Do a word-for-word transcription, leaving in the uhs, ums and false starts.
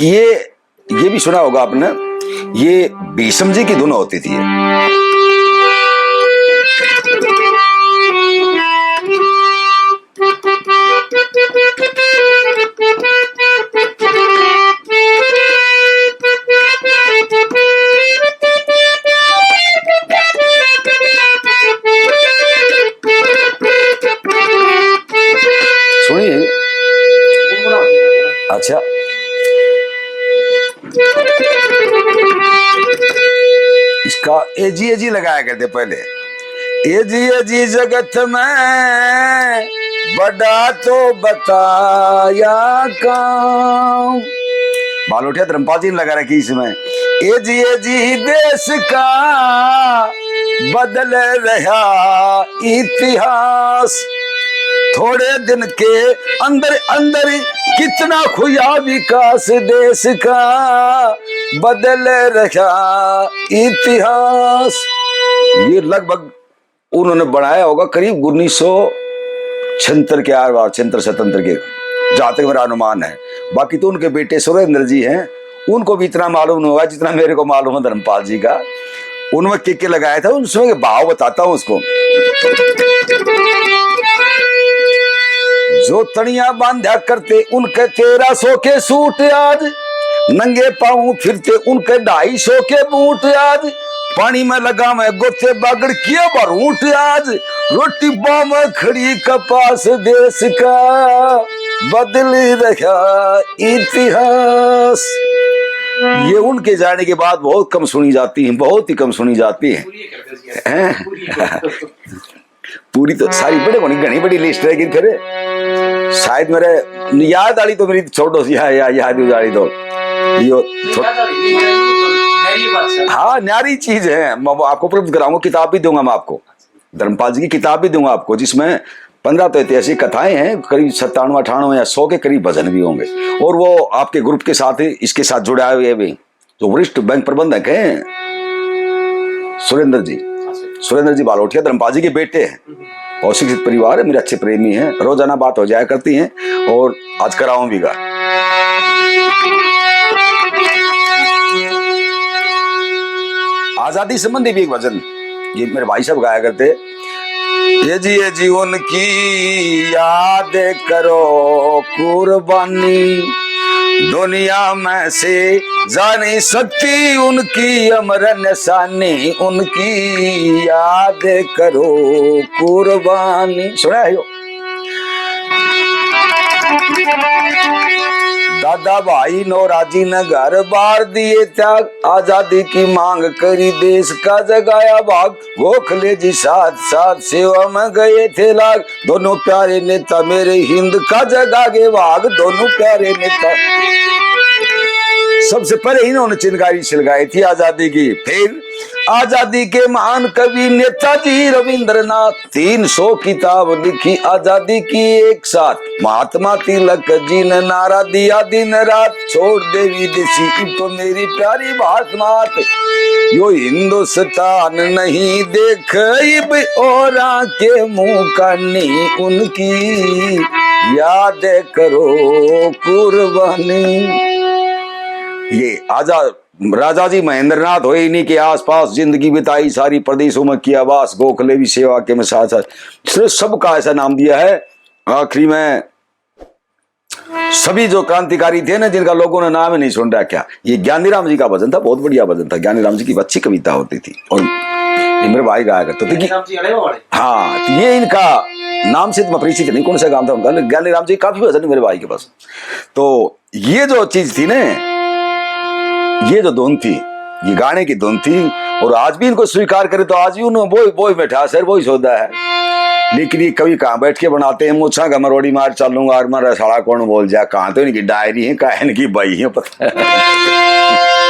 ये, ये भी सुना होगा आपने, ये भीष्म जी की धुन होती थी। सुनिए। अच्छा, इसका एजी एजी लगाया करते पहले। एजी एजी जगत में बड़ा तो बताया काम। बालोटिया धर्मपाल जी ने लगा रखी इसमें। एजी एजी देश का बदल रहा इतिहास। थोड़े दिन के अंदर अंदर कितना हुआ विकास देश का, बदल रहा इतिहास। ये लगभग उन्होंने बनाया होगा करीब उन्नीस सौ छिहत्तर के आर पार, छिहत्तर सतहत्तर के, जहाँ तक मेरा अनुमान है। बाकी तो उनके बेटे सुरेंद्र जी हैं, उनको भी इतना मालूम नहीं होगा जितना मेरे को मालूम है धर्मपाल जी का। उनमें के के लगाया था, उसमें के भाव बताता हूँ उसको। जो तनिया बांधा करते उनके तेरह सौ के सूट आज, नंगे पाँव फिरते उनके ढाई सौ के बूट आज, पानी में लगावे गोते बागड़ किए भरूट आज, रोटी बाह में खड़ी कपास देश का, बदल रहा इतिहास। ये उनके जाने के बाद बहुत कम सुनी जाती हैं, बहुत ही कम सुनी जाती हैं। हैं? पूरी तो सारी बड़े होनी, घनी बड़ी लिस्ट रहेगी फिर। शायद मेरे याद आली तो मेरी छोड़ो सी, या, या, याद ही आली तो यो थो-, हाँ, न्यारी चीज है। मैं वो आपको उपलब्ध कराऊंगा, किताब भी दूंगा मैं आपको, धर्मपाल जी की किताब भी दूंगा आपको, जिसमें पन्द्रह तो ऐतिहासिक कथाएं हैं, करीब सत्तानवे, अट्ठानवे या सौ के करीब भजन भी होंगे, और वो आपके ग्रुप के साथ, इसके साथ जुड़े हुए भी। जो वरिष्ठ बैंक प्रबंधक हैं सुरेंद्र जी, सुरेंद्र जी बालोटिया धर्मपाल जी के बेटे हैं और शिक्षित परिवार है, मेरे अच्छे प्रेमी हैं, रोजाना बात हो जाया करती हैं और आज कराऊं भी गा। आजादी संबंधी भी एक भजन ये मेरे भाई साहब गाया करते। ये जी, ये जी उनकी याद करो कुर्बानी, दुनिया में से जा नहीं सकती उनकी अमर निशानी, उनकी याद करो कुर्बानी। सुना है यो? दादा भाई नौराजी ने घर बार दिए त्याग, आजादी की मांग करी, देश का जगाया भाग। गोखले जी साथ साथ सेवा में गए थे लाग, दोनों प्यारे नेता मेरे हिंद का जगागे भाग, दोनों प्यारे नेता। सबसे पहले इन्होंने चिनगारी छिलगाई थी आजादी की। फिर आजादी के महान कवि नेताजी रविंद्रनाथ, तीन सौ किताब लिखी आजादी की एक साथ। महात्मा तिलक जी ने नारा दिया दिन रात, छोड़ दे विदेशी, इब तो मेरी प्यारी भारत मात। यो हिंदुस्तान नहीं देख इब औरां के मुंह कानी, उनकी याद करो कुर्बानी। ये आजाद राजा जी महेंद्रनाथ होए, इन्हीं के आसपास जिंदगी बिताई, सारी प्रदेशों में किया वास, गोखले भी सेवा के में साथ साथ। इसने सबका ऐसा नाम दिया है। आखिरी में सभी जो क्रांतिकारी थे ना, जिनका लोगों ने नाम ही नहीं सुन रखा, ये ज्ञानीराम जी का भजन था, बहुत बढ़िया भजन था। ज्ञानीराम जी की अच्छी कविता होती थी और ये मेरे भाई गाया करते थे कि ज्ञानीराम जी अड़े वाले? हाँ, तो ये इनका नाम से तो मैं परिचित नहीं, कौन सा गांव था उनका, लेकिन ज्ञानीराम जी काफी भजन मेरे भाई के पास। तो ये जो चीज थी ना, ये जो धुन थी, ये गाने की धुन थी, और आज भी इनको स्वीकार करे तो आज भी उन्होंने वो, वो ही बैठा सर, वो ही सौदा है। लेकिन ये कवि कहाँ बैठ के बनाते हैं, मूछा का मरोड़ी मार चालूंगा और मारा साला कौन बोल जा, कहाँ तो इनकी डायरी है, कहाँ इनकी बही है, पता है।